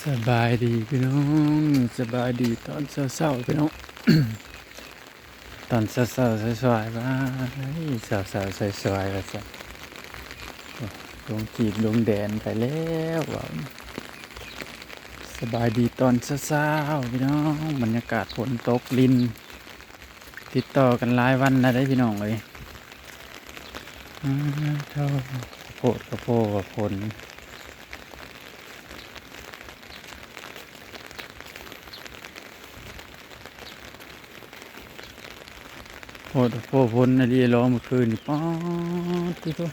ສະບາຍດີພີ່ນ້ອງ ສະບາຍດີຕອນເຊົ້າໆ ພີ່ນ້ອງ ຕອນເຊົ້າໆ ສາຍໆ ບາຍ ເຊົ້າໆ ສາຍໆ ວ່າຊັ້ນ ໂອ້ ລົງກີບລົງແດນໄປແລ້ວ ເວົ້າ ສະບາຍດີຕອນເຊົ້າໆ ພີ່ນ້ອງ ບັນຍາກາດຝົນຕົກລິນ ຕິດຕໍ່ກັນຫຼາຍວັນແລ້ວເດ້ພີ່ນ້ອງເອີຍ ອາ ໂທ້ ໂພດກະໂພວ່າຝົນ ໂພດກະໂພຝົນອີ່ຫຼີເນາະ ມື້ຄືນນີ້ ປາດຕິໂທ້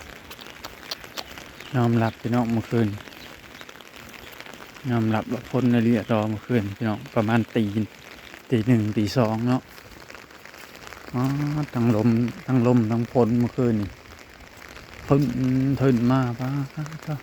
ຍອມຮັບພີ່ນ້ອງ ມື້ຄືນ ຍອມຮັບວ່າຝົນອີ່ຫຼີເນາະ ມື້ຄືນພີ່ນ້ອງ ປະມານຕີ ຕີໜຶ່ງ ຕີສອງເນາະ ອາ ທັງລົມ ທັງລົມ ທັງຝົນມື້ຄືນນີ້ ທຶນ ທຶນມາ ປາດໂທ້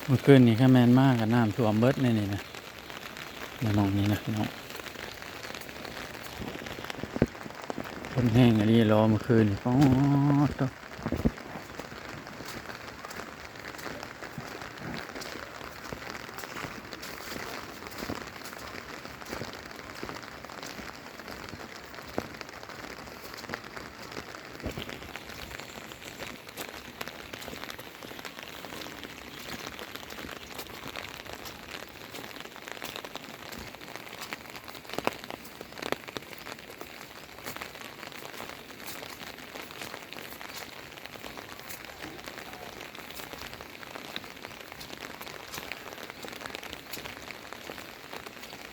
ມື້ຄືນນີ້ ຄັນແມ່ນມາກໍນ້ຳຖ້ວມເບິດໃນນີ້ນະ ໃນໝ່ອງນີ້ນະພີ່ນ້ອງ ຝົນແຮງອີ່ຫຼີເນາະ ມື້ຄືນນີ້ ປາດໂທ້.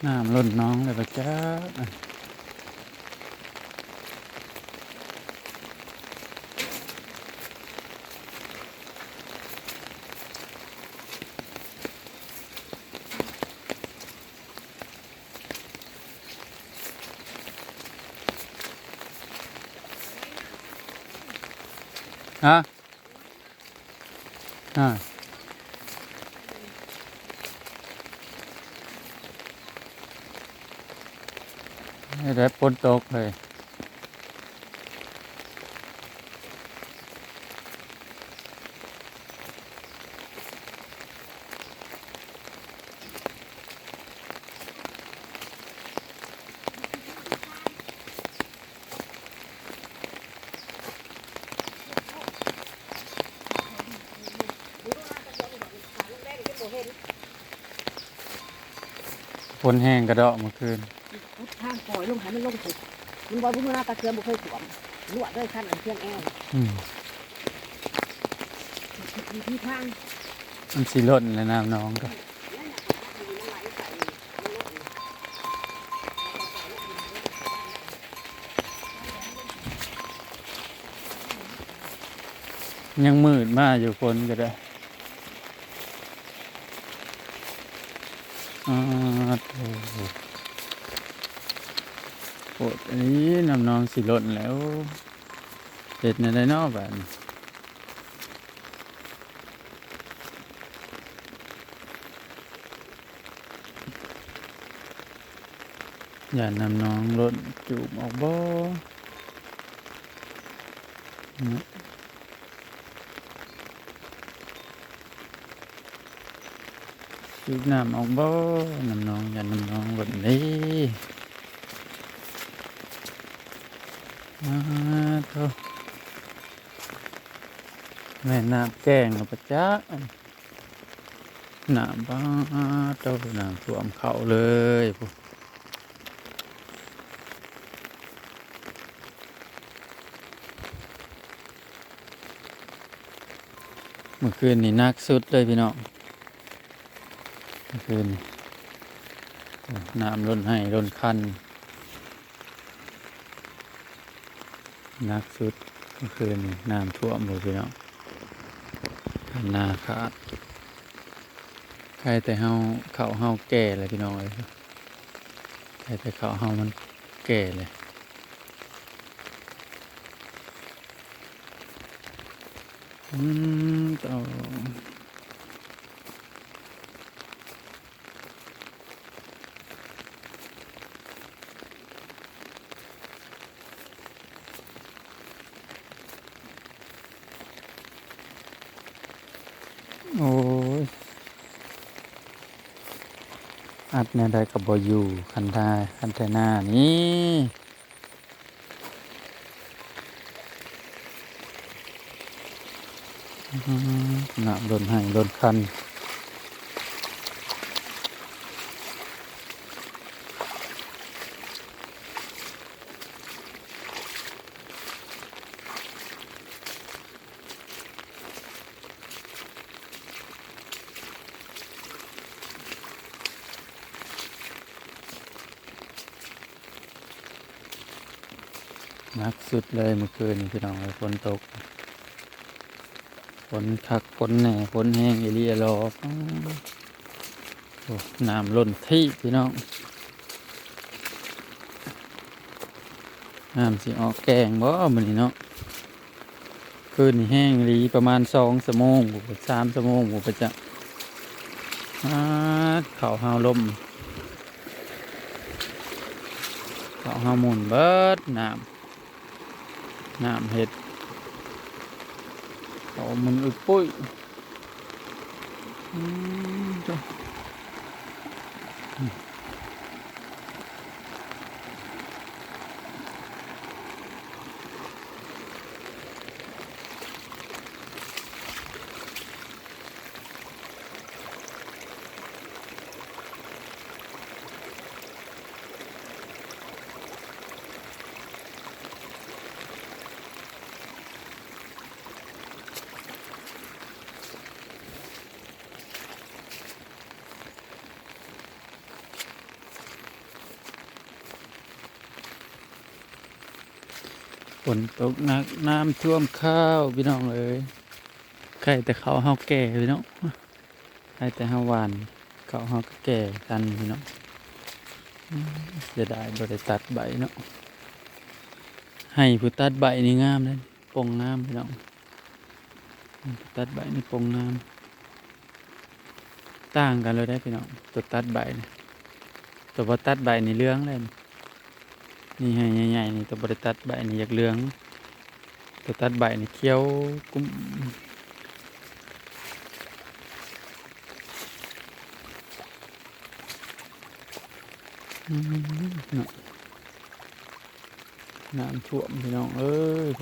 ນ້ຳລົ້ນໜອງແລ້ວປະຈັກ. ຮະ? ຮະ? ເຮັດໃຫ້ຝົນຕົກເລີຍ. ຝົນແຮງກະເດາະມື້ຄືນ. ຂຸດທາງປ່ອຍລົງໃຫ້ມັນລົງພຸ້ນ ມັນບໍ່ ບໍ່ຮູ້ນາ ກະເທື່ອບໍ່ເຄີຍຖ້ວມ ລວດເລີຍ ຄັນອັນເທີງແອວ ອືມ ວິທີທາງ ມັນຊິລົ້ນແລ້ວ ນ້ຳໜອງກະ ຍັງມືດມາຢູ່ ຝົນກະໄດ້. ອາ ໂທ້ ໂພດອີ່ຫຼີ ນ້ຳໜອງຊິລົ້ນແລ້ວ ເຮັດແນວໃດເນາະບາດນີ້. ຢ້ານນ້ຳໜອງລົ້ນ ຈູບອອກບໍ່ ເນາະ. ສູບນ້ຳອອກບໍ່ ນ້ຳໜອງ ຢ້ານນ້ຳໜອງລົ້ນເດ້. ອາ ໂທ້ ແມ່ນນ້ຳແກ້ງລະປະຈັກ ນ້ຳ ປາດໂທ້ ນ້ຳຖ້ວມເຂົ້າເລີຍພຸ້ນ. ມື້ຄືນນີ້ໜັກສຸດເລີຍພີ່ນ້ອງ ມື້ຄືນນີ້ ໂອ້ ນ້ຳລົ້ນໄຮ່ລົ້ນຄັນ ໜັກສຸດມື້ຄືນນີ້ ນ້ຳຖ້ວມພຸ້ນພີ່ນ້ອງ ຄັນນາຂາດ. ໄຄແຕ່ເຮົາ ເຂົ້າເຮົາແກ່ແລ້ວພີ່ນ້ອງເອີຍ ໄຄແຕ່ເຂົ້າເຮົາມັນແກ່ແລ້ວ. ອືມ ເຈົ້າ. ອັດແນວໃດກໍບໍ່ຢູ່ ຄັນທາ ຄັນໄຖນານີ້ ອືມ ນ້ຳລົ້ນໄຮ່ລົ້ນຄັນ. ໜັກສຸດເລີຍມື້ຄືນນີ້ພີ່ນ້ອງເອີຍ ຝົນຕົກ ຝົນຄັກຝົນແນ່ ຝົນແຮງອີ່ຫຼີອີ່ຫຼໍ. ໂອ້ ນ້ຳລົ້ນຖີ່ພີ່ນ້ອງ ນ້ຳຊິອອກແກ້ງບໍ່ມື້ນີ້ເນາະ. ຄືນນີ້ແຮງອີ່ຫຼີ ປະມານສອງຊົ່ວໂມງ ສາມຊົ່ວໂມງ ບໍ່ໄປຈັກ ອາດ ເຂົ້າເຮົາລົ້ມ ເຂົ້າເຮົາໝຸ່ນເບິດນ້ຳ ນ້ຳເຮັດ ເຂົ້າໝຸ່ນອຶດປຸ້ຍ. ອືມ ໂທ້. ຝົນຕົກໜັກ ນ້ຳຖ້ວມຂ້າວ ພີ່ນ້ອງເອີຍ. ໄຄແຕ່ເຂົ້າເຮົາແກ່ພີ່ນ້ອງ ໄຄແຕ່ເຮົາຫວ່ານ ເຂົ້າເຮົາກໍແກ່ທັນພີ່ນ້ອງ. ອືມ ເສຍດາຍບໍ່ໄດ້ຕັດໃບເນາະ ໃຫ້ຜູ້ຕັດໃບນີ້ງາມເດ້ ປົ່ງງາມພີ່ນ້ອງ ຕັດໃບນີ້ປົ່ງງາມ. ຕ່າງກັນເລີຍເດ້ພີ່ນ້ອງ ຕົວຕັດໃບນີ້ ຕົວບໍ່ຕັດໃບນີ້ເຫຼືອງເລີຍ. ນີ້ໃຫ້ໃຫຍ່ໆນີ້ ຕົວບໍ່ໄດ້ຕັດໃບນີ້ຢາກເຫຼືອງ ຕົວຕັດໃບນີ້ຂຽວກຸ້ມ. ອືມ ເນາະ ນ້ຳຖ້ວມພີ່ນ້ອງເອີຍ.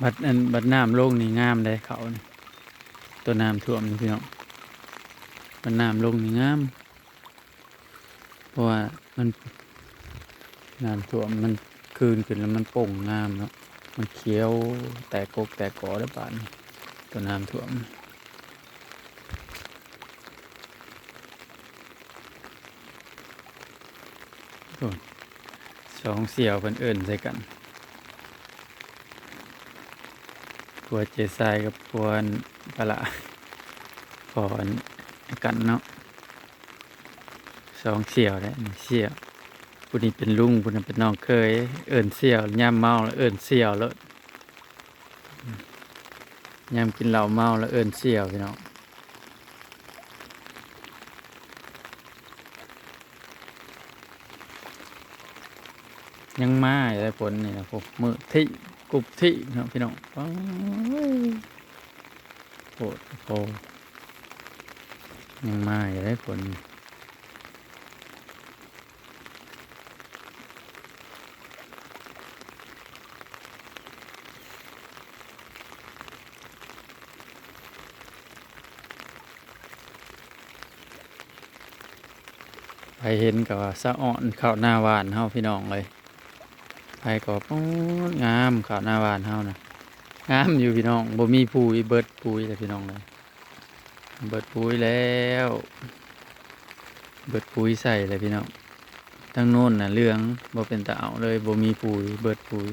ບັດ ອັນ ບັດນ້ຳລົງນີ້ງາມເດ້ເຂົ້ານີ້ ຕົວນ້ຳຖ້ວມນີ້ພີ່ນ້ອງ ບັດນ້ຳລົງນີ້ງາມ. ເພາະວ່າມັນ ນ້ຳຖ້ວມມັນຄືນຂຶ້ນແລ້ວມັນປົ່ງງາມເນາະ ມັນຂຽວແຕກກົກແຕກກໍໄດ້ບາດນີ້ ຕົວນ້ຳຖ້ວມ. ໂອ້ ສອງສ່ຽວເພິ່ນເອີ້ນໃສ່ກັນ ຜົວເຈຊາຍກັບຜົວປາຫຼ້າ ພໍ້ກັນເນາະ. ສອງສ່ຽວແຫຼະ ສ່ຽວ ຜູ້ນີ້ເປັນລຸງ ຜູ້ນັ້ນເປັນນ້ອງເຂີຍ ເອີ້ນສ່ຽວ ຍາມເມົາແລ້ວເອີ້ນສ່ຽວໂລດ ຍາມກິນເຫຼົ້າເມົາແລ້ວເອີ້ນສ່ຽວ ພີ່ນ້ອງ. ຍັງມາຢູ່ເດ້ຝົນນີ້ນະ ໂອ້ ມືດທີ່ກຸບທີ່ເນາະ ພີ່ນ້ອງ ໂອ້ຍ. ໂອ້ໂຫ ຍັງມາຢູ່ເດ້ຝົນ. ໃຜເຫັນກໍວ່າສະອອນເຂົ້າໜ້າຫວ່ານເຮົາ ພີ່ນ້ອງເອີຍ. ໃຜກໍວ່າ ໂອ້ ງາມ ເຂົ້າໜ້າຫວ່ານເຮົານະ ງາມຢູ່ພີ່ນ້ອງ ບໍ່ມີປຸ໋ຍ ເບິດປຸ໋ຍແລ້ວພີ່ນ້ອງເອີຍ ເບິດປຸ໋ຍແລ້ວ ເບິດປຸ໋ຍໃສ່ແລ້ວພີ່ນ້ອງ. ທາງໂນ້ນນະເຫຼືອງ ບໍ່ເປັນຕາເອົາເລີຍ ບໍ່ມີປຸ໋ຍ ເບິດປຸ໋ຍ.